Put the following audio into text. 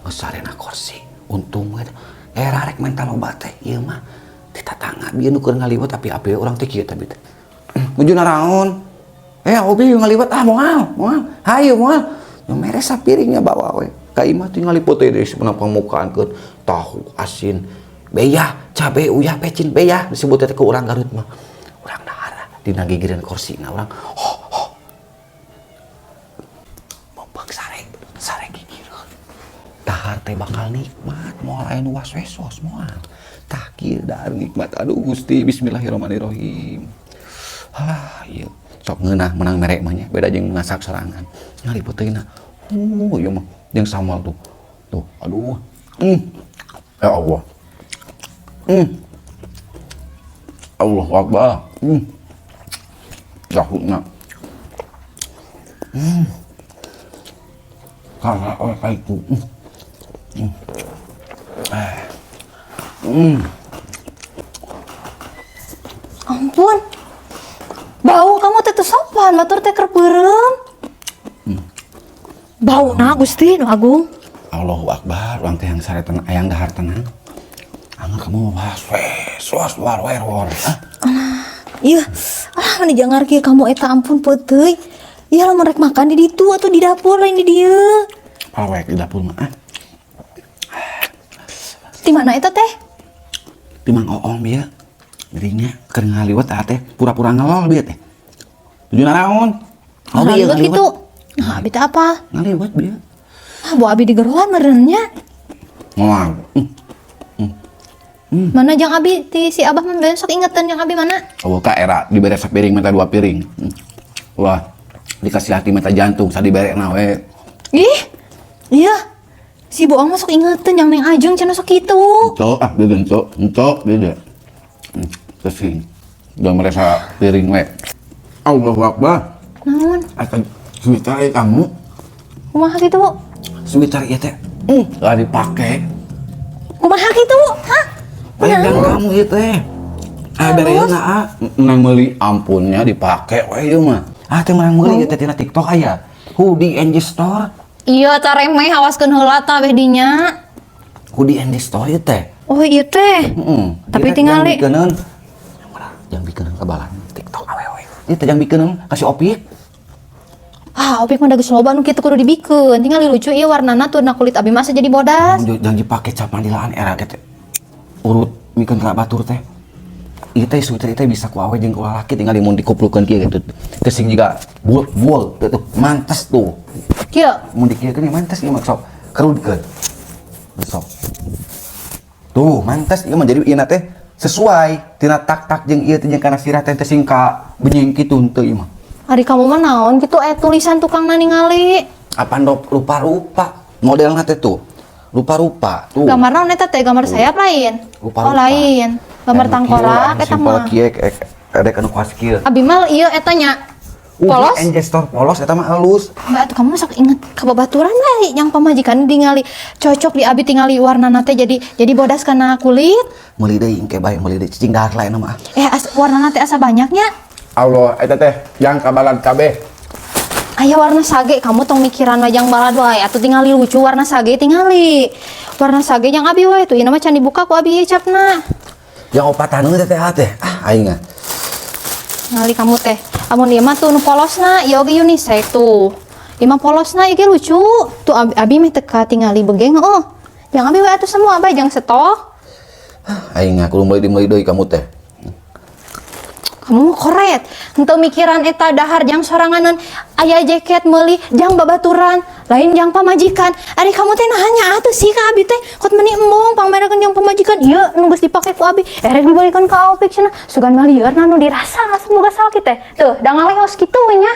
Geus sarena kursi. Untung we era rek menta loba teh ieu mah di tatangga bieu nu keur ngaliwet, api-api urang teh kieu tapi teh. Nuju naraon? Eh, Obi ngaliwet ah, moal, moal. Hayu moal. Nu mere sapiringnya bawa we. Ka imah tinggal liput teh di pamukaan ke tahu asin. Beyah, cabe, uyah, pecin, beyah disebut teh ku urang Garut mah. Urang dahar dina gigireun korsina urang. Ho ho. Mempeng sare, sare gigireun. Dahar teh bakal nikmat, moal aya nu waswesos moal. Tah kieu dahar nikmat. Aduh Gusti, bismillahirrahmanirrahim. Halah, ieu sok ngeunah menang merek mah nya, beda jeung ngasak sorangan. Ngaliput teh na. Oh, ieu mah jeung sambal tuh. Tuh, aduh. Ya Allah. Allahu Akbar. Tahuna. Karena oleh itu. Eh. Ampun. Bau kamu teh teu sopan, batur teh keur peureum. Bau na Gusti nu agung. Allahu Akbar, urang teh yang sare tenang, ayang dahar tenang. Angger kamu was wes was war wer war. Ah, Iya, alah meni jangar kieu kamu eta, ampun peuteuy. Iya, lamun rek makan di ditu atau di dapur, lain di dieu. Palawek di dapur mah. Ah. Di mana eta teh? Di Mang Oong bieu. Dirinya keur ngaliwet ah teh pura-pura ngelol bieu teh. Tuju naraon? Oh, bieu. Ngaliwet gitu. Nah, abi teh apa? Ngaliwet bieu. Ah, bu abi digeroan meureun nya. Moal. Mana jang abi ti si Abah mah besok ingetan jang abi mana? Oh, ka era dibere sapiring minta dua piring. Wah, dikasih hati minta jantung, sa dibere na we. Ih. Iya. Si bohong masuk ingetan yang Neng Ajeng cenah sok kitu. Entok ah, beda entok, entok beda. Kesing. Udah merasa piring we. Allahu Akbar. Naon? Akan sweater ieu kamu. Kumaha kitu? Sweater ieu teh. Gak dipake. Kumaha kitu? Hah? Lain dan kamu ieu teh. Ah, bere na ah. Nang meuli ampunnya dipake we ieu mah. Ah, teh menang meuli ieu teh tina TikTok aya. Hoodie and Store. Iya, caremeh, hawaskeun heula tah beh dinya. Hoodie and Store ieu teh. Oh, iya teh. Heeh. Tapi tingali. Bikeunkeun. Jang bikeunkeun kabalan TikTok awewe. Ieu teh jang bikeunkeun ka si Opik. Ah, Opik mah da geus loba nu kitu kudu dibikeun. Tingali lucu ieu warnana tuh, na kulit abi mah asa jadi bodas. Jangan dipake cap mandilaan era teh. Urut mikeun ka batur teh. Ieu teh sweater ieu teh bisa ku awe jeung ku lalaki, tinggal mun dikuplukeun kieu gitu. Kesing juga bull bull tuh, mantes tuh. Kieu. Mun dikieukeun ya mantes ieu mah, sok kerudkeun. Sok. Tuh, mantes ieu mah, jadi ieu teh sesuai tina tak-tak jeung ieu teh jeung kana sirah teh teh sing ka benyeng kitu henteu ieu mah. Ari kamu mah naon gitu tulisan tukang ningali. Apaan rupa-rupa modelna teh tuh. Rupa-rupa tuh. Gambar naon eta teh, gambar sayap lain? Rupa-rupa. Oh, lain. Gambar tangkorak eta Simpel mah. Kieu edek anu kuas kieu. Abi mah ieu eta nya. Polos? NJ Store polos eta mah halus. Mbak, tuh kamu sok inget ka babaturan we yang pamajikan tingali cocok di abi, tingali warna teh jadi bodas kana kulit. Meuli deui engke bae, meuli deui cicing dahar lain mah. Eh, warna teh asa banyaknya. Allah, eta teh yang kabalan kabeh. Aya warna sage, kamu tong mikiran wajang balad wae atuh, tingali lucu warna sage tingali. Warna sage yang abi wae tuh, ieu mah can dibuka ku abi capna. Yang opatan teh teh teh. Ah, aing ah. Ngali kamu teh. Amun ieu mah tuh nu polosna, ieu oge unisex tuh. Ieu mah polosna ieu ge lucu. Tuh abi, abi mah teu tingali begeng oh. Yang abi we atuh semua abah jang setok. Aing ah kudu meuli deui kamu teh. Kamu mah koret. Henteu mikiran eta dahar jang soranganan, aya jaket meuli jang babaturan, lain jang pamajikan. Ari kamu teh nah nya atuh sih ka abi teh kot meuni embung pangmerekeun jang pamajikan. Ieu nu geus dipake ku abi, erek dibalikeun ka Opik cenah. Sugan mah lieur nu dirasa semoga salaki teh. Tuh, da ngalehos kitu we nya.